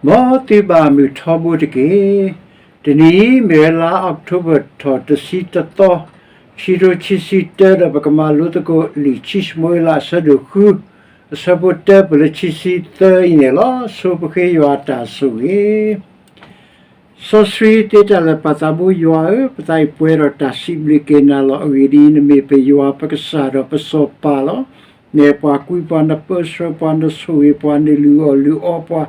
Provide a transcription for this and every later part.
မ်သုဘၣ်မုၢ်ထီဘိတက့ၢ်. တနံၤအံၤ မ့ၢ်ဝဲလါအီးကထိဘၢၣ်ထီၣ်တဆံတသီ, ခံကထိခံဆံတၢ ဒီးပကမၤလိသကိးလံာ်ခံၡမူၤအ့လးအဆၢဒိၣ်ဃု, အဆၢဖိတၢပၢၢ်လၢခံဆံသၢအံၤန့ၣ်လီၤ. ဆိပဃ့ယွၤအတၢ်ဆိၣ်ဂ့ၤ စီဆှံသ့တၢ်လၢာ် ပၢ်သးဘိယွၤဧၢ, ပသးအံၤပှဲၤဒီးတၢ်စံးဘျုးက့ၤနၤလီၤ. အဂ့ၢ်ဒ်အံၤ, နမ့ၢ်ပယွၤပကစၢ်ဒီးပစီၤပၤလီၤ. နအဲၣ်ပှၤကွံပှၤ, နပၢဆှၢပှၤ, နဆိၣ်ဂ့ၤပှၤ, နလုၢ်အီၣ်လုၢ်အီပှၤ,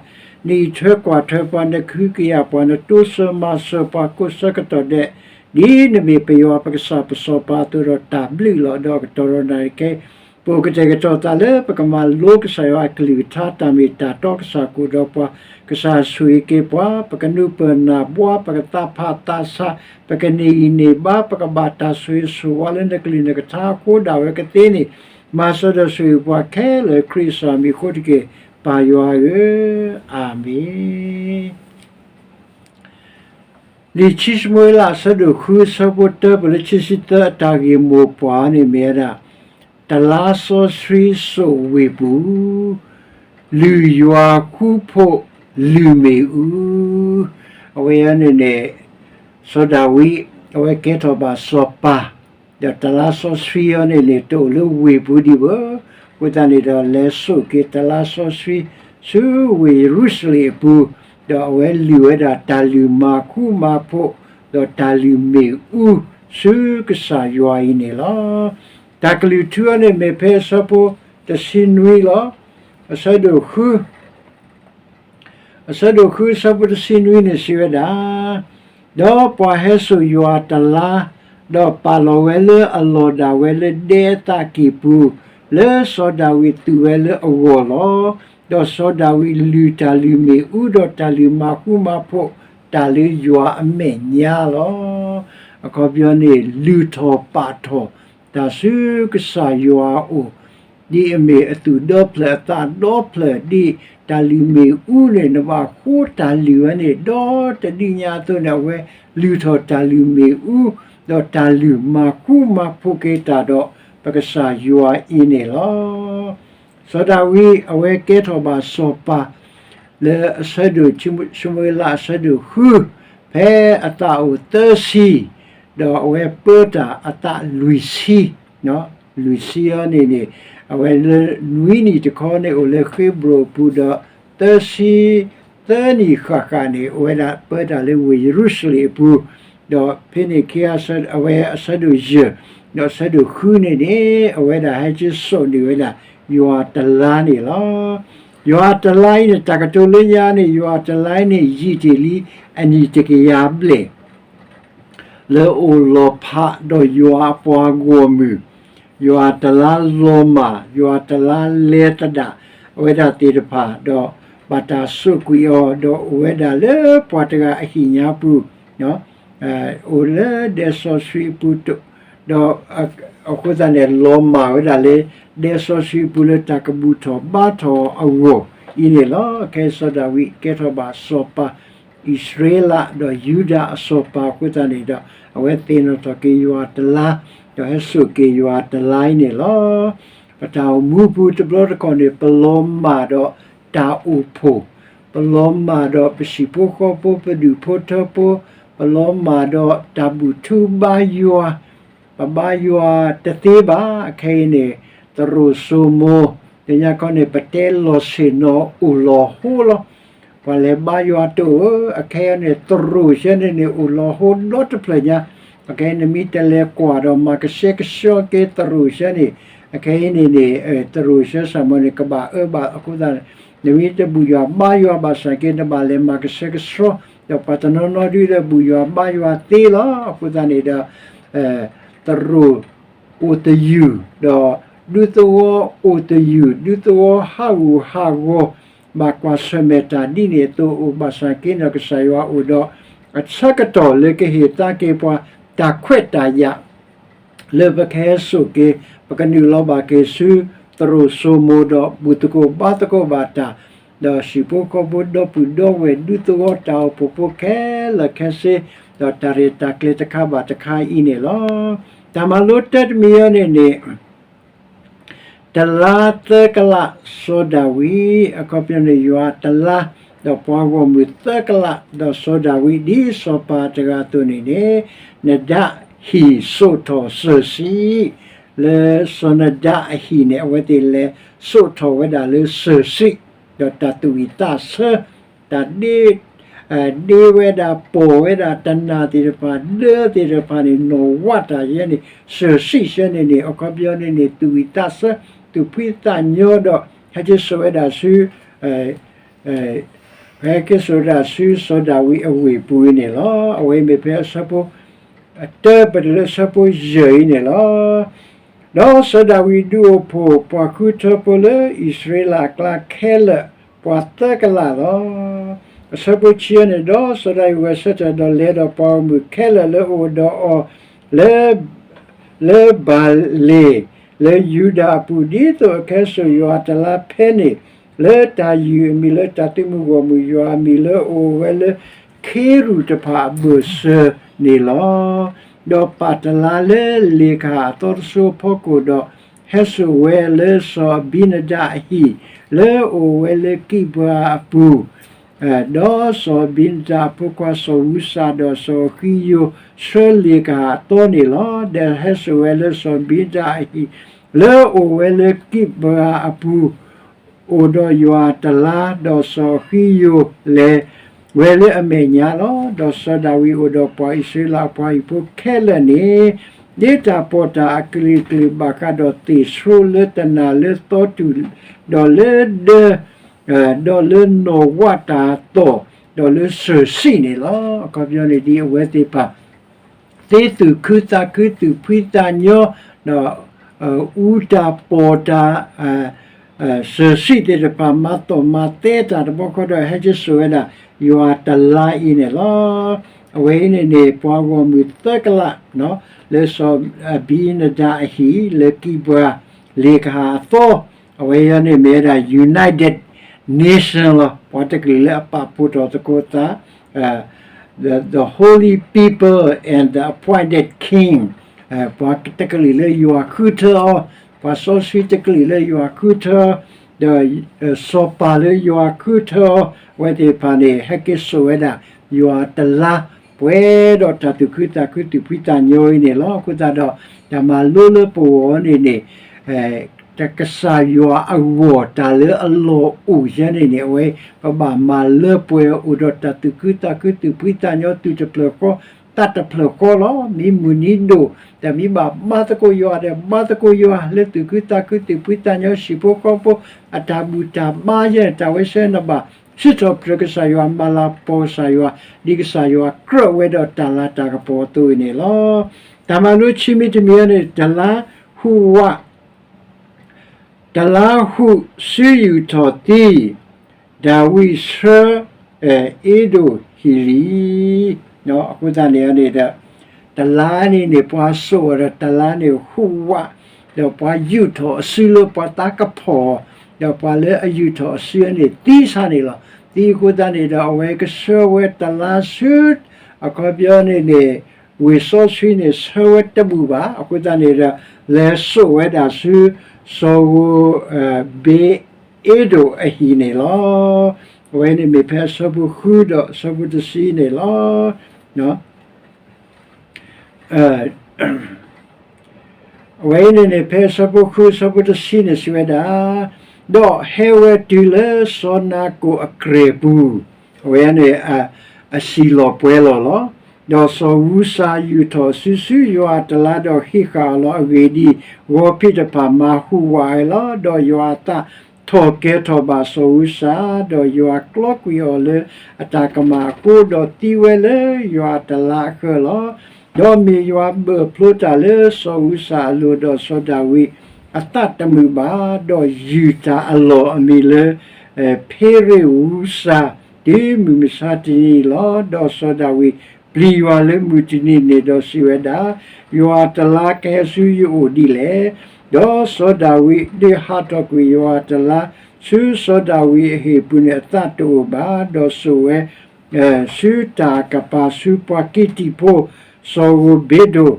နအံးထွဲကွၢ်ထွဲပှၤ, နကဟုကယာ်ပှၤ, နတိစၢၤမၤစၢၤပှၤကိးဆၢကတီၢ်ဒဲး, ဒ်နမ့ၢ်ပယွၤပကစၢ်ပစီၤပၤအသိးဒီးတၢ်ဘျုးလီၤ. ဒီးအကတီၢ်ဒီးနၤခဲအံၤ ပအိၣ်ကတဲာ်ကတီၤသးလၢပကမၤလိကစၢ်ယွၤအကလုၢ်ကထါ, တၢ်မ့ၢ်တၢ်တီကစၢ်ကအိၣ်ဒီးပှၤ, ကစၢ်ဆိၣ်ဂ့ၤက့ၤပှၤ, ပကနုာ်ပၢၢ်နၢ်ဘှါ, ပကသးဖးသးဆး, ပကန့ၢ်အံၤန့ၢ်ဘါ, ပကဘၣ်တၢ်ဆိၣ်ဂ့ၤဆိၣ်ဝါလၢနကလုၢ်နကထါအဃိဒၣ်ဝဲကသ့န့ၣ်, မၤစၢၤဒီးဆိၣ်ဂ့ၤပှၤခဲလၢာ် ခရံာ်အမံၤအဃိတက့ၢ်, ပၢ်ယွၤဧၢ, အၤမ့ၣ်. လံာ်ခံၡမူၤအ့လးအဆၢဒိၣ်ဃု အဆၢဖိတၢပၢၢ်လၢခံဆံသၢ အတၢ်ဂ့ၢ်မိၢ်ပှၢ်န့ၣ်မ့ၢ်ဝဲဒၣ် တလါစီဆှံစိာ်ဝ့ၢ်ပူၤ, လုၢ်ယွၤဃူဖိးလုၢ်မ့ၣ်အူ, အဝဲန့ၣ်န့ၣ် စီၤဒၤဝံး အဝဲကဲထီၣ်ဘၣ်စီၤပၤ ဒီးတလါစီဆှံအံၤန့ၣ်န့ၣ် တအိၣ်လၢဝ့ၢ်ပူၤဒံးဘၣ်. အဃိသတးန့ၣ်ဒီး လဲၤစိာ်က့ၤတလါစီဆှံ ဆူဝ့ၢ်ယရူၤၡလ့ၣ်အပူၤ, ဒီးအဝဲလုၢ်ဝဲဒၣ်တၢ်လုၢ်မၤဃူမၤဖိး, ဒီးတၢ်လုၢ်မ့ၣ်အူ ဆူကစၢ်ယွၤအံၤန့ၣ်လီၤ. တၢ်ကလုၢ်ထူအံၤန့ၣ် မ့ၢ်ဖဲအဆၢဖိတဆံနွံလီၤ. အဆၢဒိၣ်ဃု အဆၢဒိၣ်ဃု အဆၢဖိတဆံနွံန့ၣ်စံးဝဲဒၣ်, ဒီးပှၤဟဲစိာ်ယွၤတလါ, ဒီးပာ်လီၤဝဲလၢအလီၢ်ဒၣ်ဝဲလၢဒဲအသးကံၢ်ပူၤ, လၢစီၤဒၤဝံးသူၣ်ဝဲလၢအဂီၢ်လီၤ. ဒီးစီၤဒၤဝံးလုၢ်တၢ်လုၢ်မ့ၣ်အူ, ဒီးတၢ်လုၢ်မၤဃူမၤဖိးတၢ်လၢယွၤအမဲာ်ညါလီၤ. အခီပညီန့ၣ် လုၢ်ထီၣ်ပာ်ထီၣ်တၢ်ဆူကစၢ်ယွၤအအိၣ် ဒ်အမ့ၢ်အသူၣ်ဒီဖျၢၣ်အသးဒီဖျၢၣ်, ဒ်တၢ်လုၢ်မ့ၣ်အူန့ၣ် နဘၣ်ဃိတၢ်လုၢ်ဝဲန့ၣ် ဒီတဒုညါအသိးန့ၣ် အဝဲလုၢ်ထီၣ်တၢ်လုၢ်မ့ၣ်အူ, ဒီးတၢ်လုၢ်မၤဃူမၤဖိးက့ၤတၢ်ဒီးပကစၢ်ယွၤအံၤန့ၣ်လီၤ. စီၤဒၤဝံး အဝဲကဲထီၣ်ဘၣ်စီၤပၤ လၢအဆၢဒိၣ် ၡမူၤအ့လးအဆၢဒိၣ်ဃု, ဖဲအသးအိၣ်သၢဆံ, ဒီးအဝဲပၢတၢ်အသးလွံၢ်ဆံ, လွံၢ်ဆံအံၤန့ၣ်န့ၣ် အဝဲလၢနွံနံၣ်တခီန့ၣ် အိၣ်လၢဃ့ဘြိၣ်အပူၤ, ဒီးသၢဆံသၢနံၣ်ဃၣ်ဃၣ်န့ၣ် အဝဲဒၣ်ပၢတၢ်လၢဝ့ၢ်ယရူၤၡလ့ၣ်အပူၤ, ဒီးဖဲန့ၣ်ခံ အဝဲအဆၢဒိၣ်ယဲၢ် ဒီးအဆၢဒိၣ်ဃုန့ၣ်န့ၣ် အဝဲဒၣ်ဟဲက့ၤစိာ်န့ၢ်ဝဲဒၣ် ယွၤတလါန့ၣ်လီၤ. ယွၤတလါအံၤန့ၣ် တၢ်ကတိၤလၢညါန့ၣ် ယွၤတလါအံၤန့ၣ် ယံာ်တ့ၢ်လံအနံၣ်တကယၤဘျဲၣ် လၢအိၣ်လီၤဖးဒီးယွၤအပှၤဂီၢ်မုၢ်, ယွၤတလါလီၤမၢ်, ယွၤတလါလဲၤသဒၣ် အဝဲဒၣ်သ့ၣ်တဖၣ်, ဒီးဘၣ်တၢ်စူးကွံာ်အီၤ, ဒီးအိၣ်ဝဲဒၣ်လၢပှၤတဂၤအဟံၣ်ညါပူၤ, အိၣ်လၢဒဲစီဆှံအပူၤ, ဒီးအဃိသတးန့ၣ် လီၤမၢ်ဝဲဒၣ်လၢ ဒဲစီဆှံအပူၤလၢတၢ်ကဘူၣ်ထီၣ်ဘါထီၣ်အဂီၢ်အံၤန့ၣ်လီၤ. ခဲအံၤစီၤဒၤဝံးကဲထီၣ်ဘၣ်စီၤပၤ အံၣ်စရ့လး ဒီးယူဒၤအစီၤပၤအဃိသတးန့ၣ်ဒီး အဝဲသ့ၣ်နီၣ်ထီၣ်က့ၤယွၤတလါ, ဒီးဟဲစိာ်က့ၤယွၤတလါအံၤန့ၣ်လီၤ. ပတၢ်အိၣ်မူပူၤတဘျီတခီၣ်န့ၣ် ပလီၤမၢ်ဒီးတၢ်အိၣ်ဖှိၣ်, ပလီၤမၢ်ဒီးပဟံၣ်ဖိဃီဖိ ပဒူၣ်ဖိထၢဖိ, ပလီၤမၢ်ဒီးတၢ်ဘူၣ်ထူဘါယွၤ ပဘါယွၤတသ့ဘၣ်. အခဲအံၤန့ၣ် သရိာ်စိမိၤ လၢညါခီန့ၣ် ပတဲလီၤဆ့ၣ်နီၤအိၣ်လီၤဟိလီၤ. ပှၤလဲၤဘါယွၤတအိၣ်ဧၢ, အခဲအံၤန့ၣ် သရိာ်ဆၢန့ၣ်န့ၣ် အိၣ်လီၤဟိဒီတဖျၢၣ်ညါ. အခဲအံၤနမ့ၢ်တလဲၤကွၢ်ဒီးမၤကဆှဲကဆှီက့ၤသရိာ်ဆၢန့ၣ်, အခဲအံၤန့ၣ်န့ၣ် သရိာ်ဆၢစၢ်မီၤန့ၣ် ကဘၣ်အၢဘၣ်အဃိသတးန့ၣ် နမ့ၢ်တဘူၣ်ယွၤဘါယွၤဘၣ်ဆၣ်က့ နဘၣ်လဲၤမၤကဆှဲကဆှီ, ဒီးပှၤတနီၤနီၤဒုးဒီးဘူၣ်ယွၤဘါယွၤသ့လီၤ. အဃိသတးန့ၣ်ဒီး သရိာ်အိၣ်သယုၢ်, ဒီးဒူသဝီအိၣ်သယုၢ်, ဒူသဝီဟးဂူာ်ဟးဂီၤ, ဘၣ်ကွၢ်ဆၢၣ်မဲာ်တၢ်ဒ်န့ၣ်အသိးအိၣ်ဘၣ်ဆၣ်က့ဒီး ကစၢ်ယွၤအိၣ်ဒီး အဆၢကတီၢ်လၢကဟ့ၣ်သါက့ၤပှၤ တၢ်ခွဲးတၢ်ယာ် လၢပကဟဲစိာ်က့ၤ ပကနုာ်လီၤဘၣ်က့ၤဆူ သရိာ်စိမိၤဒီးဘူၣ်သကိးဘါသကိးဘၣ်တၢ်, ဒီးဟံၣ်ဖိဃီဖိဒီပုၢ်ဒီဝဲၢ် ဒူသဝီတၢ်အိၣ်ဖှိၣ်ဖိခဲလၢာ်ခဲဆ့, ဒီးတၢ်ရဲၣ်တၢ်ကျဲၤတခါဘၣ်တခါအံၤန့ၣ်လီၤ. တၢ်မၤလိတၢ်တမံၤအံၤန့ၣ်န့ၣ် တလါသၢကလးစီၤဒၤဝံး အခီပညီန့ၣ် ယွၤတလါ ဒီးပှၤဂီၢ်မုၢ်သၢကလး, ဒီးစီၤဒၤဝံးဒ်စီၤပၤတဂၤအသိးန့ၣ်န့ၣ်, နဒၤအဟံၣ်စိာ်ထီၣ်စၢၤဆံး, လၢစီၤနဒၤအဟံၣ်န့ၣ် အဝဲသ့ၣ်လဲၤစိာ်ထီၣ်ဝဲဒၣ်လၢစၢၤဆံး, ဒီးတၢ်သူၣ်ဝံၣ်သးဆၢ, တၢ်ဒ့ ဒ့ဝဲဒၣ်ပိာ်ဝဲဒၣ်တနၢ်သ့ၣ်တဖၣ် ဒၢသ့ၣ်တဖၣ်န့ၣ် နီၣ်ဝးတၢ်ယဲန့ၣ် စၢၤဆံးယဲန့ၣ်န့ၣ် အခီပညီန့ၣ်န့ၣ် သူၣ်ဝံၣ်သးဆၢ သူၣ်ဖှံသးညီဒီး ဟဲက့ၤစိာ်ဝဲဒၣ်ဆူ ဟဲက့ၤစိာ်ဝဲဒၣ်ဆူစီၤဒၤဝံးအဝ့ၢ်ပူၤအံၤန့ၣ်လီၤ. အဝဲအံၤမ့ၢ်ဖဲအဆၢဖိ အတၢ ပတုၤလၢအဆၢဖိယဲၢ်အံၤန့ၣ်လီၤ. ဒီးစီၤဒၤဝံးဒုးအိၣ်ဖှိၣ်ပှၤဃုထၢဖိလၢအံၣ်စရ့လးအကျါခဲလၢာ် ပှၤသၢကလးလီၤ. အဆၢဖိခံန့ၣ်, ဒီးစီၤဒၤဝံးဂဲၤဆၢထၢၣ်ဒီးလဲၤဒီး ပှၤဂီၢ်မုၢ်ခဲလၢာ်လၢအအိၣ်ဒီးအီၤ လၢ လၢဘၤလ့ၣ် လၢယူဒၤအပူၤ, ဒ်သိးအကဟဲစိာ်ယွၤအတလါဖဲန့ၣ်, လၢတၢ်ယုၢ်အမံၤလၢတၢ်သုးမုၢ်ဂီၢ်မုၢ်ယွၤအမံၤလၢအအိၣ်ဝဲလၢ ခ့ရူၢ်တဖၣ်အဘၢၣ်စၢၤန့ၣ်လီၤ. ဒီးပာ်တလါလၢလ့ၣ်ကဟၣ်အသီတစိၤအဖီခိၣ်ဒီး ဟဲစိာ်ဝဲလၢစီၤအဘံနဒၤအဟံၣ် လၢအအိၣ်ဝဲလၢကံးဘြၤအပူၤ, ဒီးစီၤအဘံနဒၤအဖိခွါစီၤဧူစၤ ဒီးစီၤဃံယိၤဆှၢလ့ၣ်ကဟၣ်အသီန့ၣ်လီၤ. ဒီးဟဲစိာ်ဝဲလၢစီၤအဘံနဒၤအဟံၣ် လၢအအိၣ်ဝဲလၢကံးဘြၤအပူၤ အိၣ်ဒီးယွၤအတလါ, ဒီးစီၤဃံယိၤလဲၤဝဲလၢအမဲာ်ညါလီၤ. ဒီးစီၤဒၤဝံးအိၣ်ဒီးပှၤအံၣ်စရ့လးအပှၤဟံၣ်ဖိခဲလၢာ်န့ၣ် ဒ်တၢ်ပီးတၢ်အကလုာ်ကလုာ်ဘၣ်ဃးဒီးသ့ၣ်ဆိလၢတနၢ်လၢသီတူၢ်, ဒီးလၢဒၢ, ဒီးလၢနီၣ်ဝးတၢ်အသီၣ်, ဒီးလၢစၢၤဆံးန့ၣ်လီၤ. အခီပညီန့ၣ်ဒ်အဝဲသ့ၣ်တဖၣ် သ့သူၣ်ခုသးခု သူၣ်ဖှံသးညီ, ဒီးအူတၢ်ပီးတၢ်, စၢၤဆံးသ့ၣ်တဖၣ် မၤသီၣ်မၤသဲတၢ်တဘျီဃီဒီး ဟဲက့ၤစိာ်ဝဲဒၣ် ယွၤတလါအံၤန့ၣ်လီၤ. အဝဲအံၤန့ၣ်န့ၣ် ပှၤဂီၢ်မုၢ်သၢကလး လၢစီၤအဘံနဒၤအဟံၣ် လၢကံးဘြၤလ့ၣ်ကဟၣ်အသီ, အဝဲအံၤန့ၣ်မ့ၢ်ဝဲဒၣ် United Nation လီၤ. ပှၤတကလုာ်လၢအပာ်ဖှိၣ်ထီၣ်သကိးသး the, the holy people and the appointed king, ပှၤတကလုာ်လၢယွၤဃုထၢအီၤ, ပှၤစီဆှံတကလုာ်လၢယွၤဃုထၢအီၤ, ဒီးစီၤပၤလၢယွၤဃုထၢအီၤ, အဝဲသ့ၣ်တဖၣ်န့ၣ် ဟဲက့ၤစိာ်ဝဲဒၣ် ယွၤတလါ ပှဲၤဒီးတၢ်သူၣ်ခုသးခု သူၣ်ဖှံသးညီအံၤန့ၣ်လီၤ. အဃိသတးဒီး တၢ်မၤလိလၢပဂီၢ်န့ၣ်န့ၣ် ကစၢ်ယွၤအဂီၢ် တၢ်လၢအလီၢ်အိၣ်ယဲန့ၣ်န့ၣ် အဝဲ ပဘၣ်မၤလၢပှဲၤအိၣ်ဒီးတၢ်သူၣ်ခုသးခု သူၣ်ဖှံသးညီ သူၣ်တဖျၢၣ်ဃီ သးတဖျၢၣ်ဃီလီၤ. မ့ၢ်မုၢ်နံၤဒိၣ် ဒီးမ့ၢ်ဘၣ်မၤသကိးယွၤဒီး မၤသကိးယွၤလၢသူၣ်ခုသးခု သူၣ်ဖှံသးညီ ဟံၣ်ဖိဃီဖိ အတၢ်ဘူၣ်တၢ်ဘါယဲန့ၣ် တၢ်ဝဲဆၢနဘၣ် စံးထီၣ်ပတြၢၤကစၢ်ယွၤ မၤလၤကပီၤကစၢ်ယွၤ ဒ်ကစၢ်ယွၤကြၢးဝဲဒီးတၢ်လၤတၢ်ကပီၤအသိးအံၤန့ၣ်လီၤ. တၢ်မၤလိခံမံၤတမံၤန့ၣ် တလါဟူးဝး တလါဟူးစုယူာ်ထီၣ်သံ ဒၤဝံးဆှၢ အ့ဒိၣ်ဟံၣ်လံ. အဃိသတးန့ၣ်န့ၣ်ဒီး တလါန့ၣ်န့ၣ် ပှၤစိာ်အီၤဒီးတလါန့ၣ်ဟူးဝး ဒီးပှၤယူာ်ထီၣ်အစုလၢပှၤသးကဖီၣ် ဒီးပှၤလၢအယူာ်ထီၣ်အစုန့ၣ်သံဆါန့ၣ်လီၤ. သံအဃိသတးန့ၣ်ဒီး အဝဲကဆှၢဝဲတလါဆူ အခီပညီန့ၣ်န့ၣ် ဝ့ၢ်စီဆှံန့ၣ် ဆှၢဝဲတဘူၣ်ဘၣ်. အဃိသတးန့ၣ်ဒီး လဲၤစိာ်ဝဲဒၣ်ဆူ စီၤဧိၤ ဘ့းအ့ဒိၣ်အဟံၣ်န့ၣ်လီၤ. အဝဲန့ၣ်မ့ၢ်ဖဲအဆၢဖိဃုဒီးအဆၢဖိတဆံန့ၣ်လီၤ. အဝဲအံၤန့ၣ်န့ၣ် ဖဲအဆၢဖိဃု အဆၢဖိတဆံန့ၣ်စံးဝဲဒၣ်, ဒီးဟဲဝဲတုၤလၢစီၤနၤကိၣ်အကြဲၢ်ပူၤ, အဝဲန့ၣ် အစံၣ်လီၤပှဲၤလီၤလီၤ. ဒီးစီၤဧူစၤယူာ်ထီၣ်စုဆူယွၤအတလါ ဒီးဟံးဃာ်အီၤလီၤ. အဂ့ၢ်ဒ်အံၤ, ဂီၤဖံးတဖၣ်မၤဟူးဝးဝဲလီၤ. ဒီးယွၤအသးထီၣ်ကဲၤထီၣ်ဘၣ်စီၤဧူစၤ, ဒီးယွၤကျီကွံာ်အီၤလၢအတၢ်ကမၣ်အဃိ, ဒီးသံဝဲလၢယွၤအတလါအဃၢၤလီၤ. ဒီးမ့ၢ်ယွၤဘၢၣ်ဖျိတၢ်လၢစီၤဧူစၤအလိၤ, ဒီးစီၤဒၤဝံးအသးတမုာ်ဘၣ်, ဒီးယုၢ်တၢ်အလီၢ်အမံၤလၢ ဖ့ရ့ၣ်ဧူစၤ တုၤမုၢ်မဆါတနံၤလီၤ. ဒီးစီၤဒၤဝံးပျံၤယွၤလၢမုၢ်တနံၤန့ၣ်, ဒီးစံးဝဲဒၣ်, ယွၤအတလါကဟဲဆူယအိၣ်ဒ်လဲၣ်. ဒီးစီၤဒၤဝံးဒုးဟးထီၣ်ကွံာ်ယွၤအတလါ ဆူစီၤဒၤဝံးအဟံၣ်ပူၤန့ၣ် အသးတအိၣ်ဘၣ်, ဒီးစိာ်ဝဲ ဆူတၢ်ကပၤဆူပှၤကံးတံာ်ဖိ စီၤဧိၤဘ့းဒိၣ်,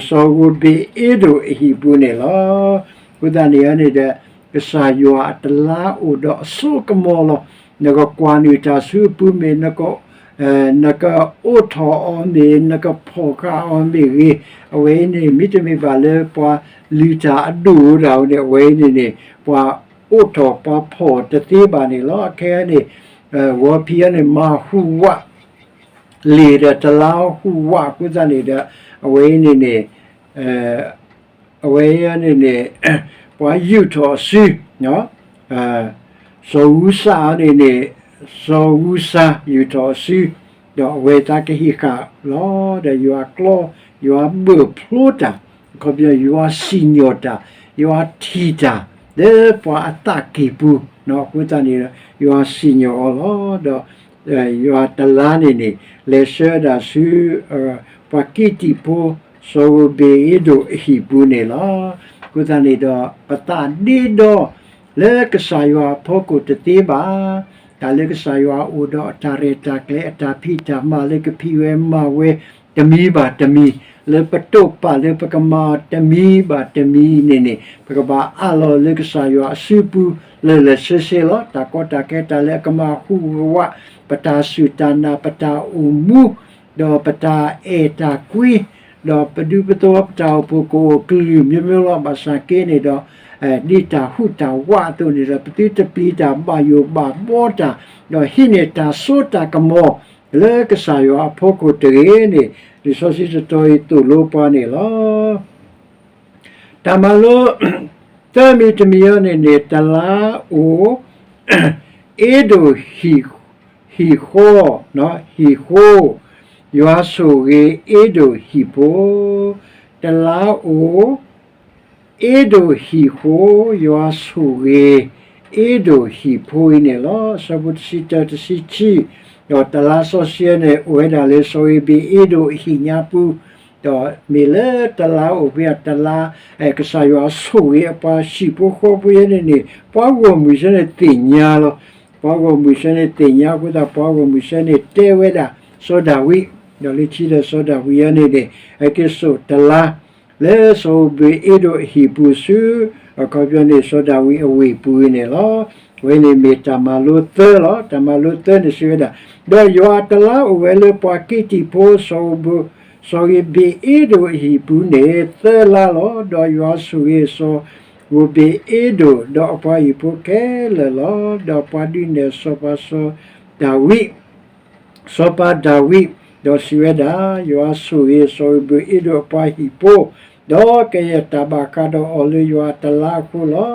စီၤဧိၤဘ့းအ့ဒိၣ်အဟံၣ်ပူၤန့ၣ်လီၤ. အဃိသတးန့ၣ်န့ၣ်ဒီး ကစၢ်ယွၤအတလါအိၣ်ဒီးအစိကမီၤလီၤ. နကကွၢ်နုာ်တၢ်ဆူအပူၤမ့ၢ် နကအိးထီၣ်အီၤမ့ၢ် နကဖီၣ်ဃာ်အီၤမ့ၢ်ဂ့ၤ, အဝဲအံၤန့ၣ် မ့တမ့ၢ်ဘၣ်လၢပှၤလုၢ်တၢ်အဒိၣ်ဒၣ်ဝဲန့ၣ် အဝဲအံၤန့ၣ်န့ၣ် ပှၤအိးထီၣ်ပှၤဖီၣ်တသ့ဘၣ်န့ၣ်လီၤ. အခဲအံၤန့ၣ် ဂီၤဖံးအံၤန့ၣ် မၤဟူးဝး လံာ်ဒီးတလါဟူးဝးအဃိသတးန့ၣ်ဒီး အဝဲအံၤန့ၣ်န့ၣ် အဝဲအံၤန့ၣ်န့ၣ် ပှၤယူာ်ထီၣ်အစု စီၤဧူစၤန့ၣ်န့ၣ် စီၤဧူစၤယူာ်ထီၣ်အစု ဒီးအဝဲသးကဟ့ၣ်ဃာ်လီၤ. ဒီးယွၤကျီ ယွၤဘၢၣ်ဖျိတၢ် အခီပညီယွၤစံၣ်ညီၣ်တၢ် ယွၤထံၣ်တၢ် လၢပှၤအသးကံၢ်ပူၤ အဃိသတးန့ၣ် ယွၤစံၣ်ညီၣ်အီၤလီၤ. ဒီး ယွၤတလါန့ၣ်န့ၣ် လဲၤဆှၢဒၣ်ဆူ ပှၤကံးတံာ်ဖိ စီၤဧူဘ့းအ့ဒိၣ်အဟံၣ်ပူၤန့ၣ်လီၤ. အဃိသတးန့ၣ်ဒီး ပသးဒ့ဒီ လၢကစၢ်ယွၤအဖီခိၣ်တသ့ဘၣ်. တၢ်လၢကစၢ်ယွၤအိၣ်ဒီးအတၢ်ရဲၣ်တၢ်ကျဲၤ အတၢ်ဖံးတၢ်မၤလၢကဖံးဝဲမၤဝဲ တမံၤဘၣ်တမံၤ လၢပတိာ်ပာ်လၢပကမၤအီၤတမံၤဘၣ်တမံၤန့ၣ်န့ၣ် ပကဘၣ်အးလီၤလၢကစၢ်ယွၤအစုပူၤ လၢာ်လၢာ်ဆ့ဆ့လီၤ. တၢ်ကီတၢ်ခဲ တၢ်လၢအကမၤဟူးဝး ပတၢ်စူၢ်တၢ်နာ် ပတၢ်အိၣ်မူ ဒီးပတၢ်အဲၣ်တၢ်ကွံ ဒီးပဒူပသဝီ ပတၢ်အိၣ်ဖှိၣ်ကအိၣ်ကလုာ်မျိုးမျိုးလီၤ. ဘၣ်ဆၣ်က့န့ၣ်ဒီး ဒ်တၢ်ဟူးတၢ်ဝးအသိးန့ၣ်ဒီး ပသုတပျံၤတၢ်ဘၣ်ယိၣ်ဘၣ်ဘီတၢ် ဒီးဟံးန့ၢ်တၢ်စိတၢ်ကမီၤ လၢကစၢ်ယွၤအဖီခိၣ်တဂ့ၤန့ၣ် လံာ်စီဆှံတတီၤအံၤသိၣ်လိပှၤန့ၣ်လီၤ. တၢ်မၤလိ သၢမံၤတမံၤအံၤန့ၣ်န့ၣ် တလါအိၣ် အ့ဒိၣ်ဟံၣ်ဃီ, ဟံၣ်ဃီ, ယွၤဆိၣ်ဂ့ၤအ့ဒိၣ်ဟံၣ်ဖိ, တလါအိၣ် အ့ဒိၣ်ဟံၣ်ဃီ, ယွၤဆိၣ်ဂ့ၤ အ့ဒိၣ်ဟံၣ်ဖိအံၤန့ၣ်လီၤ. အဆၢဖိတဆံတၢ တဆံခံ, ဒီးတလါစီဆှံန့ၣ် အိၣ်ဝဲဒၣ်လၢစီၤဧူဘ့းအ့ဒိၣ်အဟံၣ်ညါပူၤ ဒီးမ့ၢ်လၢတလါအိၣ်ဖဲအတလါ ကစၢ်ယွၤဆိၣ်ဂ့ၤအပှၤဟံၣ်ဖိဃီဖိအံၤန့ၣ်န့ၣ် ပှၤဂီၢ်မုၢ်ဆၢန့ၣ်သ့ၣ်ညါလီၤ. ပှၤဂီၢ်မုၢ်ဆၢန့ၣ်သ့ၣ်ညါအဃိသတး ပှၤဂီၢ်မုၢ်ဆၢန့ၣ်တဲဝဲဒၣ်စီၤဒၤဝံး, ဒီးလၢခံဒီးစီၤဒၤဝံးအံၤန့ၣ်န့ၣ် ဟဲက့ၤစိာ်တလါ လၢစီၤဧူဘ့းအ့ဒိၣ်အဟံၣ်ပူၤဆူ အခီပညီန့ၣ် စီၤဒၤဝံးအဝ့ၢ်ပူၤအံၤန့ၣ်လီၤ. အဝဲန့ၣ်မ့ၢ်တၢ်မၤလိသၢလီၤ. တၢ်မၤလိသၢန့ၣ်စံးဝဲဒၣ်, ဒီးယွၤအတလါအိၣ်ဝဲလၢပှၤကံးတံာ်ဖိ စီၤဧူဘ့းအ့ဒိၣ်အဟံၣ်ပူၤန့ၣ် သၢလါလီၤ. ဒီးယွၤဆိၣ်ဂ့ၤစီၤဧူဘ့းအ့ဒိၣ် ဒီးအပှၤဟံၣ်ဖိခဲလၢာ်လီၤ. ဒီးပှၤဒုးနဲၣ်စီၤပၤစီၤဒၤဝံး စီၤပၤဒၤဝံး, ဒီးစံးဝဲဒၣ်, ယွၤဆိၣ်ဂ့ၤစီၤဧူဘ့းအ့ဒိၣ်အပှၤဟံၣ်ဖိ, ဒီးကယဲၢ်တၢ်ဘၣ်ဃးဒီးအီၤလၢယွၤအတလါအဃိလီၤ.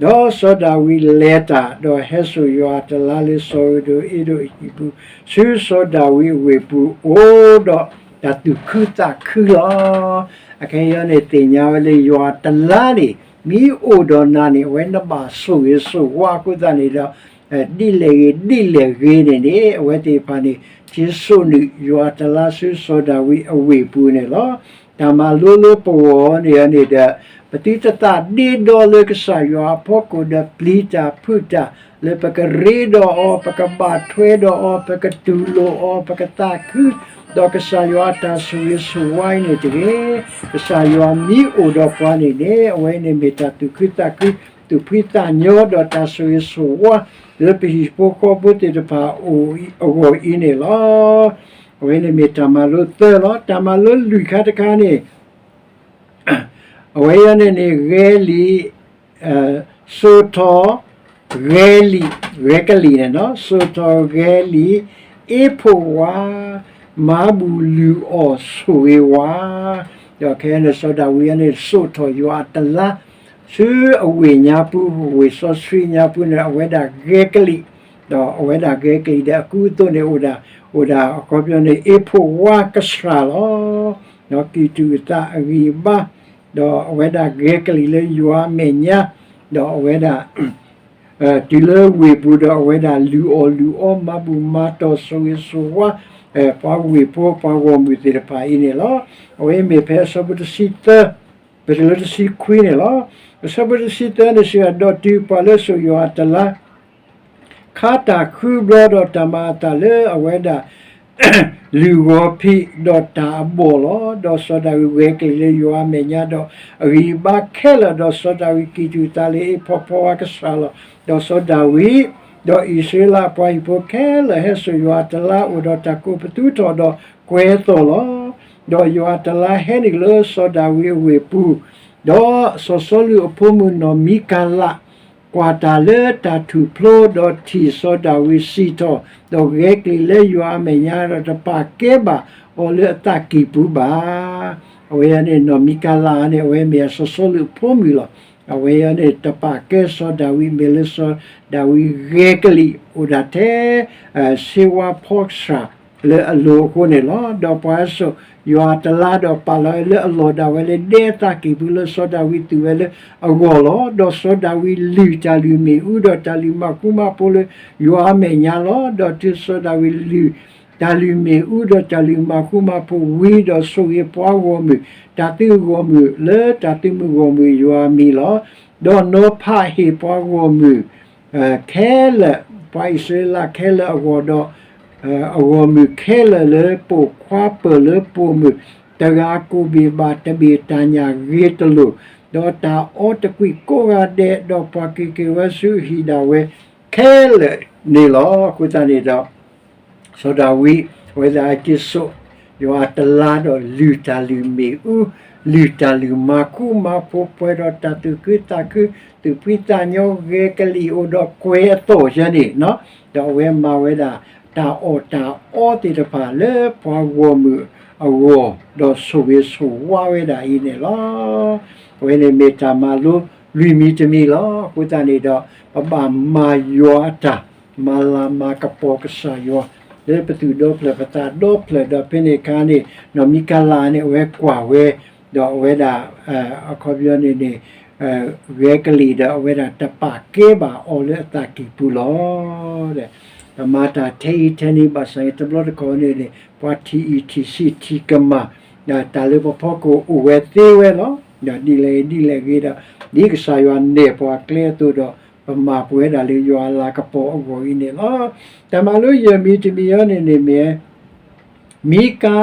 ဒီးစီၤဒၤဝံးလဲၤတၢ်, ဒီးဟဲစိာ်ယွၤအတလါလၢစီၤဧူဘ့းအ့ဒိၣ်အဟံၣ်ပူၤ, ဆူစီၤဒၤဝံးအဝ့ၢ်ပူၤအိၣ်ဒီးတၢ်သူၣ်ခုသးခုလီၤ. အခဲအံၤန့ၣ် သ့ၣ်ညါဝဲလၢယွၤတလါန့ၣ် မ့ၢ်အိၣ်ဒီးနၤန့ၣ် အဝဲနဘၣ်ဆိၣ်ဂ့ၤဆိၣ်ဝါအဃိသတးန့ၣ်ဒီး ဒ်လဲၣ်ဂ့ၤဒ်လဲၣ်ဂ့ၤန့ၣ်န့ၣ် အဝဲသ့ၣ်တဖၣ်န့ၣ် က့ၤစိာ်န့ၢ်ယွၤတလါဆူစီၤဒၤဝံးအဝ့ၢ်ပူၤန့ၣ်လီၤ. တၢ်မၤလိလၢပဂီၢ်န့ၣ်န့ၣ်ဒီး ပသုတသးဒ့ဒီလၢကစၢ်ယွၤအဖီခိၣ်ဒီးပျံၤတၢ်ဖုးတၢ် လၢပကရ့ဒီးအီၤ, ပကဘၣ်ထွဲဒီးအီၤ, ပကတူၢ်လိာ်အီၤ, ပကသးခု ဒီးကစၢ်ယွၤအတၢ်ဆိၣ်ဂ့ၤဆိၣ်ဝါအံၤန့ၣ်တဂ့ၤ. ကစၢ်ယွၤမ့ၢ်အိၣ်ဒီးပှၤန့ၣ်န့ၣ် အဝဲန့ၣ်မ့ၢ်တၢ်သူၣ်ခုသးခု, သူၣ်ဖှံသးညီဒီးတၢ်ဆိၣ်ဂ့ၤဆိၣ်ဝါ လၢပဟံၣ်ဖိဃီဖိသ့ၣ်တဖၣ်အဂီၢ်အံၤန့ၣ်လီၤ. အဝဲန့ၣ်မ့ၢ်တၢ်မၤလိသၢလီၤ. တၢ်မၤလိလွံၢ်ခါတခါန့ၣ် အဝဲအံၤန့ၣ်န့ၣ် ဂဲၤလံာ်, စိာ်ထီၣ်, ဂဲၤလံာ်, ဂဲၤကလံာ်န့ၣ်လီၤ. စိာ်ထီၣ်ဂဲၤလံာ်, အ့ၣ်ဖှိၣ်ဝါ, မၤဘူၣ်လုၢ်အီၣ်ဆိၣ်ဂ့ၤဝါ, ဒီးခဲအံၤန့ၣ် စီၤဒၤဝံးအံၤန့ၣ် စိာ်ထီၣ်ယွၤအတလါ ဆူအဝ့ၢ်ညါပူၤ, ဝ့ၢ်စီဆှံညါပူၤန့ၣ် အဝဲဒၣ်ဂဲၤကလံာ်, ဒီးအဝဲဒၣ်ဂဲၤကလံာ်ဒီးအကူအသိးန့ၣ် အိၣ်ဒၣ်, အိၣ်ဒၣ်အခီပညီန့ၣ် အ့ၣ်ဖှိၣ်ဝါကစှၤလီၤ. ဒီးကံၢ်တူာ်သးအဂံၢ်အဘါ, ဒီးအဝဲဒၣ်ဂဲၤကလံာ်လၢယွၤအမဲာ်ညါ, ဒီးအဝဲဒၣ် တုၤလၢဝ့ၢ်ပူၤဒီးအဝဲဒၣ်လုၢ်အီၣ်လုၢ်အီ မၤဘူၣ်မၤတီၢ်ဆိၣ်ဂ့ၤဆိၣ်ဝါ ပှၤဝ့ၢ်ဖိပှၤဂီၢ်မုၢ်သ့ၣ်တဖၣ်အံၤန့ၣ်လီၤ. အဝဲမ့ၢ်ဖဲအဆၢဖိတဆံသၢ ပတုၤလၢတဆံခွံန့ၣ်လီၤ. အဆၢဖိတဆံသၢန့ၣ်စံးဝဲဒၣ်, ဒီးတုၤပှၤလၢစိာ်ယွၤအတလါ ခါတၢ်ဃုဘျီဒီးတၢ်မၤအသးလၢအဝဲဒၣ် လုၢ်ဂီၤဖံးဒီးတၢ်အဘီၣ်လီၤ. ဒီးစီၤဒၤဝံးဂဲၤကလံာ်လၢယွၤအမဲာ်ညါဒီး အဂံၢ်အဘါခဲလၢာ်, ဒီးစီၤဒၤဝံးကံၢ်တူာ်သးလၢအ့ၣ်ဖှိၣ်ဝါကစှၤလီၤ. ဒီးစီၤဒၤဝံး ဒီးအံၣ်စရ့လးအပှၤဟံၣ်ဖိခဲလၢာ်ဟဲစိာ်ယွၤအတလါအိၣ်ဒီးတၢ်ကိးပသူထီၣ်ဒီးကွဲၤအသီၣ်လီၤ. ဒီးယွၤအတလါဟဲနုာ်လၢစီၤဒၤဝံးအဝ့ၢ်ပူၤ, ဒီးစီၤစီလူးအဖိမုၣ်နီၢ်မံကၤလး ကွၢ်တၢ်လၢတၢ်ထူၣ်ဖျိ, ဒီးထံၣ်စီၤဒၤဝံးစံၣ်ထီၣ်, ဒီးဂဲၤကလံၣ်လၢယွၤအမဲာ်ညါ, ဒီးတပာ်ကဲဘၣ်အီၤလၢအသးကံၢ်ပူၤဘၣ်. အဝဲန့ၣ်နီၢ်မံကၤလးန့ၣ် အဝဲမ့ၢ်စီၤစီလူးအဖိမုၣ်လီၤ. အဝဲအံၤန့ၣ် တပာ်ကဲစီၤဒၤဝံး မ့ၢ်လၢစီၤဒၤဝံးဂဲၤကလံၣ်အိၣ်ဒၣ်ထဲ စ့ဝါဖီစှၤလၢအလိၤအဃိန့ၣ်လီၤ. ဒီးပှၤဟဲစိာ်ယွၤအတလါဒီးပာ်လီၤဝဲလၢအလီၢ်ဒၣ်ဝဲလၢ ဒဲအသးကံၢ်ပူၤလၢစီၤဒၤဝံးသူၣ်ဝဲလၢအဂီၢ်လီၤ. ဒီးစီၤဒၤဝံးလုၢ်တၢ်လုၢ်မ့ၣ်အူ ဒီးတၢ်လုၢ်မၤဃူမၤဖိးလၢယွၤအမဲာ်ညါလီၤ. ဒီးတုၤစီၤဒၤဝံးလုၢ် တၢ်လုၢ်မ့ၣ်အူ ဒီးတၢ်လုၢ်မၤဃူမၤဖိးဝံၤ, ဒီးဆိၣ်ဂ့ၤပှၤဂီၢ်မုၢ်, တၢ်သုးဂီၢ်မုၢ်လၢတၢ်သုးမုၢ်ဂီၢ်မုၢ်ယွၤအမံၤလီၤ. ဒီးနီၤဖးဟ့ၣ်ပှၤဂီၢ်မုၢ် ခဲလၢာ်, ပှၤအံၣ်စရ့လးခဲလၢာ်အဂီၢ်ဒီး အဂီၢ်မုၢ်ခဲလၢာ်လၢပိာ်ခွါပၢၢ်လၢပိာ်မုၣ်, တဂၤကိၣ်ဘ့ၣ်ဘၣ်တဘ့ၣ်တၢ်ညၣ်ဂ့ၤတလိာ်, ဒီးတၢ်အီတကွံာ်ကိးဂၤဒဲး, ဒီးပှၤက့ၤက့ၤဝဲဆူဟံၣ်ဒၣ်ဝဲခဲလၢာ်န့ၣ်လီၤ. အဃိသတးန့ၣ်ဒီး စီၤဒၤဝံး အဝဲဒၣ်က့ၤစိာ်ယွၤအတလါဒီးလုၢ်တၢ်လုၢ်မ့ၣ်အူ, လုၢ်တၢ်လုၢ်မၤဃူမၤဖိး ပှဲၤဒီးတၢ်သူၣ်ခုသးခု, သူၣ်ဖှံသးညီ, ဂဲၤကလံၣ်အိၣ်ဒီးကွဲၤအသီၣ်ယဲန့ၣ်, ဒီးအဝဲမၤဝဲဒၣ်တၢ်အီၣ်တၢ်အီသ့ၣ်တဖၣ်လၢပှၤဂီၢ်မုၢ်အဂီၢ်, ဒီးဆိၣ်ဂ့ၤဆိၣ်ဝါဝဲဒၣ်အံၤန့ၣ်လီၤ. အဝဲန့ၣ်မ့ၢ်တၢ်မၤလိလွံၢ်မံၤတမံၤလီၤ. အဃိသတးန့ၣ်ဒီး ပဘၣ်မၤယွၤအတၢ်, မၤလၤမၤကပီၤကစၢ်ယွၤ လၢပသူၣ်ဒီဖျၢၣ်ပသးဒီဖျၢၣ်, ဒီးဖဲန့ၣ်အခါန့ၣ် နီၢ်မံကၤလးန့ၣ် အဝဲကွၢ်ဝဲ, ဒီးအဝဲဒၣ် အခီပညီန့ၣ်န့ၣ် ဂဲၤကလံၣ်ဒီးအဝဲဒၣ်တပာ်ကဲဘၣ်အီၤလၢအသးကံၢ်ပူၤလီၤ. ဒီးမၤတၢ်ထဲအံၤထဲန့ၣ်ဘၣ်ဆၣ်န့ၣ် တဘျီတခီၣ်န့ၣ်န့ၣ် ပှၤထံၣ်အံၣ်ထံၣ်ဆံးထံၣ်ကမၣ်, တၢ်လၢပဖီခိၣ်အိၣ်ဝဲသ့ဝဲလီၤ. ဒီးဒ်လဲၣ်ဂ့ၤဒ်လဲၣ်ဂ့ၤဒီး ဒ်ကစၢ်ယွၤနဲၣ်ပှၤကျဲအသိးဒီး ပမၤပှဲၤဒၣ်လၢယွၤအလၤကပီၤအဂီၢ်အံၤန့ၣ်လီၤ. တၢ်မၤလိယဲၢ်မံၤတမံၤအံၤန့ၣ်န့ၣ်မ့ၢ် မံကၤ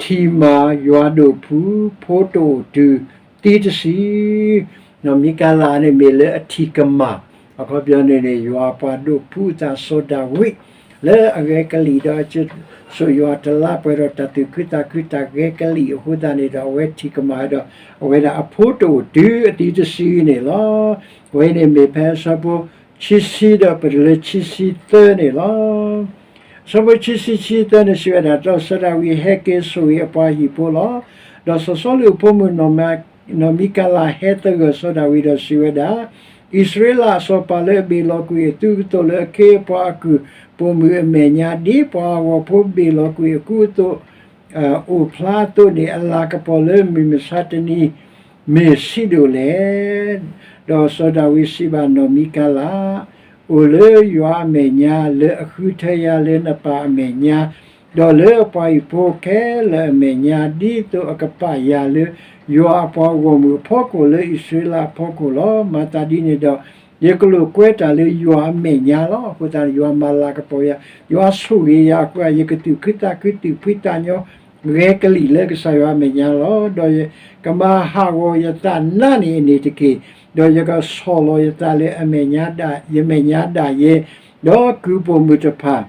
ထံၣ်မၤယွၤဒိၣ်ဖု ဖိတအိၣ်တုၤသံတဆံ, နီၢ်မံကၤလးန့ၣ်မ့ၢ်လၢအထံၣ်ကမၣ်, အခီပညီန့ၣ်န့ၣ် ယွၤအပှၤဒိၣ်ဖုအသးစီၤဒၤဝံး လၢအဂဲၤကလံၣ်ဒီး စိာ်ယွၤတလါပှဲၤဒီးတၢ်သူၣ်ခုသးခု တၢ်ဂဲၤကလံၣ်အဃိသတးန့ၣ်ဒီး အဝဲထံၣ်ကမၣ်ဒီး အဝဲဒၣ်အဖိတအိၣ်တုၤအသံတဆံန့ၣ်လီၤ. အဝဲန့ၣ်မ့ၢ်ဖဲအဆၢဖိခံဆံဒီးပတုၤလၢခံဆံသၢန့ၣ်လီၤ. အဆၢဖိခံဆံခံသၢန့ၣ်စံးဝဲဒၣ်, ဒီးစီၤဒၤဝံးဟဲက့ၤဆိၣ်ဂ့ၤအပှၤဟံၣ်ဖိလီၤ. ဒီးစီၤစီလူးအဖိမုၣ် နီၢ်မံကၤလးဟဲသဂၢၢ်စီၤဒၤဝံးဒီးစံးဝဲဒၣ်, အံၣ်စရ့လးအစီၤပၤလၢအဘ့ၣ်လီၤကွံာ်အသုအသိးလၢအခ့အပှၤအကုၢ်ပိာ်မုၣ်အမဲာ်ညါ ဒ်ပှၤအဂီၤဖိဘ့ၣ်လီၤကွံာ်အကုၢ်အသိး အိၣ်ဖျါအသိးန့ၣ် အလၤကပီၤလၢမုၢ်မဆါတနံၤ မ့ၢ်ဆံးဒိၣ်လဲၣ်. ဒီးစီၤဒၤဝံးစံးဘၣ်နီၢ်မံကၤလး, အိၣ်လၢယွၤအမဲာ်ညါ လၢအဃုထၢယၤလၢနပၢ်အမဲာ်ညါ, ဒီးလၢအပှၤဟံၣ်ဖိခဲလၢာ်အမဲာ်ညါ, ဒ်သိးအကပာ်ယၤလၢယွၤအပှၤဂီၢ်မုၢ်အဖီခိၣ် လၢအံၣ်စရ့လးအဖီခိၣ်လီၤ. မၤသးဒ်န့ၣ်ဒီး ယကလိာ်ကွဲတၢ်လၢယွၤအမဲာ်ညါလီၤ. အဃိသတးန့ၣ် ယွၤမၤလၤကပီၤယၤ, ယွၤဆိၣ်ဂ့ၤယၤအဃိ ယကသူၣ်ခုသးခု သူၣ်ဖှံသးညီ ဂဲၤကလံၣ်လၢကစၢ်ယွၤအမဲာ်ညါလီၤ. ဒီးယကမၤဟးဂီၤယသးနးနံၣ်အန့ၣ်တက့ၢ်. ဒီးယကဆီၣ်လီၤယသးလၢအမဲာ်ညါဒၣ်, ယမဲာ်ညါဒၣ်ယဲ, ဒီးကုၢ်ပိာ်မုၣ်တဖၣ်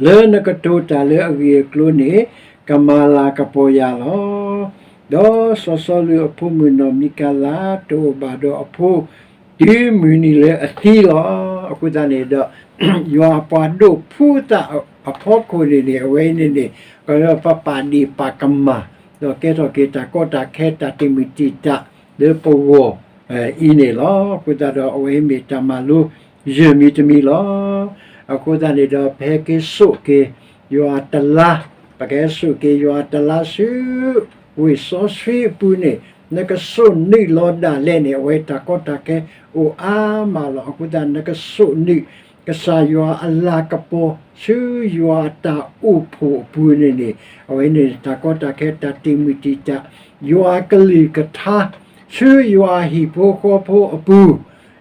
လၢနကတိၤတၢ်လၢအဂ့ၢ်အကျိၤန့ၣ် ကမၤလၤကပီၤယၤလီၤ. ဒီးစီၤစီလူးအဖိမုၣ်နီၢ်မံကၤလး တအိၣ်ဘၣ်ဒီးအဖိ တုၤမုၢ်နံၤလၢအသံလီၤ. အဃိသတးန့ၣ်ဒီး ယွၤအပှၤဒိၣ်ဖုအသးအဖီခိၣ်န့ၣ်န့ၣ် အဝဲအံၤန့ၣ်န့ၣ် ပပာ်ဒ့ၣ်ပာ်ကမၣ် ဒီးကဲထီၣ်က့ၤတၢ်ကီတၢ်ခဲတၢ်တ့ၢ်မုၢ်တ့ၢ်တၢ်လၢပဂီၢ်အံၤန့ၣ်လီၤ. အဃိသတးဒီး အဝဲအံၤမ့ၢ်တၢ်မၤလိယဲၢ်မံၤတမံၤလီၤ. အဃိသတးန့ၣ်ဒီး ပဟဲက့ၤစိာ်က့ၤ ယွၤတလါ, ပကဟဲစိာ်က့ၤယွၤတလါဆူ ဝ့ၢ်စီဆှံအပူၤန့ၣ် နကစိာ်နုာ်လီၤဒၣ်လဲာ်န့ၣ် အဝဲတၢ်ကီတၢ်ခဲအိၣ်အါမးလီၤ. အဃိသတး နကစိာ်နုာ် ကစၢ်ယွၤအလၤကပီၤ ဆူယွၤအတၢ်အိၣ်ဖှိၣ်အပူၤန့ၣ်န့ၣ် အဝဲန့ၣ်တၢ်ကီတၢ်ခဲတၢ်တ့ၢ်မုၢ်တ့ၢ်တၢ် ယွၤအကလုၢ်ကထါ ဆူယွၤအဟံၣ်ဖိဃီဖိအပူၤ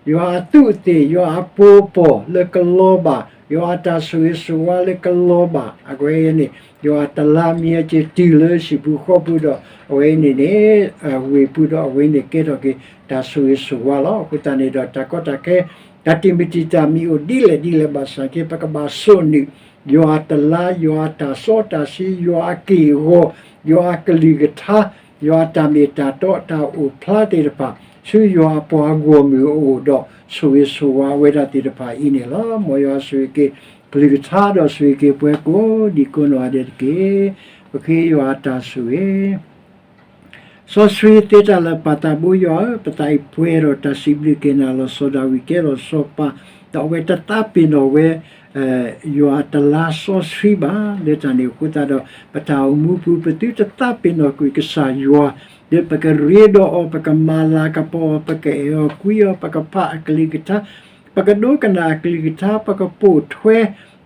ယွၤအသူးအသ့ၣ် ယွၤအပူၤအပီၢ်လၢကလီၤဘၣ်, ယွၤအတၢ်ဆိၣ်ဂ့ၤဆိၣ်ဝါလၢကလီၤဘၣ်, အဝဲအံၤန့ၣ် ယွၤတလါမံအက့ၤတုၤလၢဟံၣ်ပူၤဃီပူၤဒီး အဝဲအံၤန့ၣ်န့ၣ် ဝ့ၢ်ပူၤဒီး အဝဲအံၤန့ၣ်ကဲထီၣ်က့ၤတၢ်ဆိၣ်ဂ့ၤဆိၣ်ဝါလီၤ. အဃိသတးန့ၣ်ဒီး တၢ်ကီတၢ်ခဲ တၢ်တံာ်မုၢ်တံာ်တာ်မံၤအိၣ်ဒ်လဲၣ်ဒ်လဲၣ်ဘၣ်ဆၣ်က့ ပကဘၣ်စိာ်န့ၢ် ယွၤအတလါ, ယွၤအတၢ်စီတၢ်ဆှံ, ယွၤအက့ၢ်အဂီၤ, ယွၤအကလုၢ်ကထါ, ယွၤအတၢ်မ့ၢ်တၢ်တီအတၢ်အိၣ်ဖျါသ့ၣ်တဖၣ် ဆူယွၤအပှၤဂီၢ်မုၢ်အအိၣ်ဒီး ဆိၣ်ဂ့ၤဆိၣ်ဝါဝဲဒၣ်သ့ၣ်တဖၣ်အံၤန့ၣ်လီၤ. မ်ယွၤဆိၣ်ဂ့ၤက့ၤ ကလုၢ်ကထါဒီးဆိၣ်ဂ့ၤက့ၤပှၤကိးဒံကိးနီၢ်ဂၤဒဲးတက့ၢ်. ပဃ့ယွၤအတၢ်ဆိၣ်ဂ့ၤ စီဆှံသ့တၢ်လၢာ်ပၢ်သးဘိယွၤဧၢ, ပသးအံၤပှဲၤဒီးတၢ်စံးဘျုးက့ၤနၤလီၤဆီဒၣ်ဝံၤကဲလီၤဆီပၢ်, ဒီးအဝဲတသးပ့ၤနီၣ်ဝဲ ယွၤအတလါစီဆှံဘၣ်. လၢတၢ်န့ၣ်အဃိသတးဒီး ပတၢ်အိၣ်မူပူၤ ပသုတသးပ့ၤနီၣ်ကွံာ်ကစၢ်ယွၤ, လၢပကရ့ဒီးအီၤ, ပကမၤလၤကပီၤအီၤ, ပကအဲၣ်အီၤကွံအီၤ, ပကဖးအကလုၢ်ကထါ, ပကဒိကနၣ်အကလုၢ်ကထါ, ပကပိာ်ထွဲ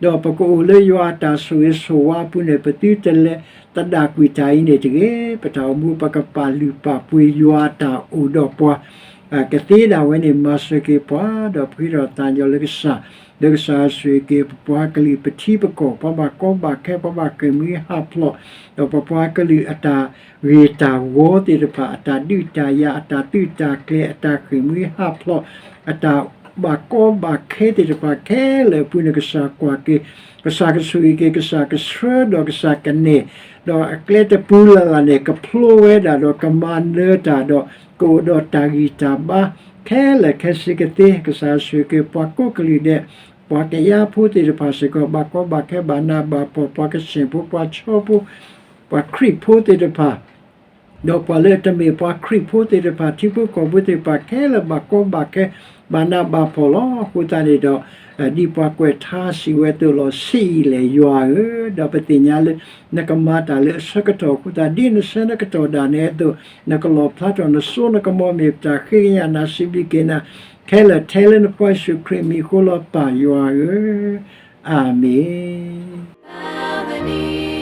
ဒီးပကအိၣ်လၢယွၤအတၢ်ဆိၣ်ဂ့ၤဆိၣ်ဝါအပူၤန့ၣ် ပသုတလဲၤသဒၣ်ကွံာ်တၢ်အံၤန့ၣ်တဂ့ၤ. ပတၢ်အိၣ်မူ ပကပာ်လုၢ်ပာ်ပှ့ၤယွၤအတၢ်အိၣ်ဒီးပှၤ ကသ့ဒၣ်ဝဲန့ၣ် မၤစၢၤက့ၤပှၤ ဒီးပဃ့ဒီးသးညီလၢကစၢ်, လၢကစၢ်ဆိၣ်ဂ့ၤက့ၤ ပပှၤကလုာ် ပထံပကီၢ်, ပှၤဘၣ်ကီဘၣ်ခဲ, ပှၤဘၣ်ဃ့ၢ်မှံဟးဖျိး, ဒီးပပှၤကလုာ်အတၢ်ဂ့ၤတၢ်ဝီသ့ၣ်တဖၣ်, အတၢ်ဒုးတၢ်ယၤ, အတၢ်သုးတၢ်ကျဲၤ, အတၢ်ဃ့ၢ်မှံဟးဖျိး, အတၢ်ဘၣ်ကီဘၣ်ခဲသ့ၣ်တဖၣ်ခဲလၢာ်အပူၤန့ၣ် ကစၢ်ကွၢ်က့ၤ, ကစၢ်ကဆိၣ်ဂ့ၤက့ၤ, ကစၢ်ကဆှၢဒီးကစၢ်ကနဲၣ်, ဒီးအကျဲတပူၤလၢ်လၢ်န့ၣ် ကဖျိဝဲဒၣ်ဒီးကမၤနၢၤတၢ်ဒီး ကအိၣ်ဒီးတၢ်ဂံၢ်တၢ်ဘါ ခဲလၢာ်ခဲဆ့ကသ့. ကစၢ်ဆိၣ်ဂ့ၤက့ၤ ပှၤကိးကလုာ်ဒဲး, ပှၤကယၤဖိသ့ၣ်တဖၣ်စ့ၢ်ကီး ဘၣ်ကီဘၣ်ခဲ ဘၣ်နးဘၣ်ဖှီၣ်, ပှၤကဆ့ၣ်ဖိ, ပှၤဆီဖိ, ပှၤခရံာ်ဖိသ့ၣ်တဖၣ် ဒီးပှၤလၢတမ့ၢ်ပှၤခရံာ်ဖိသ့ၣ်တဖၣ်, ထံဖိကီၢ်ဖိသ့ၣ်တဖၣ်ခဲလၢာ် ဘၣ်ကီဘၣ်ခဲ, ဘၣ်နးဘၣ်ဖှီၣ်လီၤ. အဃိသတးန့ၣ်ဒီး ဒ်ပှၤကွဲးထါစံးဝဲအသိးလီၤ, ဆံးအံၤလဲၣ်ယွၤဧၢ, ဒီးပသ့ၣ်ညါလၢ နကမၤတၢ်လၢအဆၢကတီၢ်အဃိသတး ဒ်နဆၢနကတီၢ်ဒၣ်နဲအသိး, နကလီၣ်ဖျါထီၣ်နစိနကမီၤ မ့ၢ်ပတၢ်ဃ့ကညးနၤ စံးဘျုးက့ၤနၤ ခဲလၢာ်ထဲလၢနဖိယ့ၣ်ၡူးခရံာ်အမံၤအဃိလီၤ ပၢ်ယွၤဧၢ, အၤမ့ၣ်.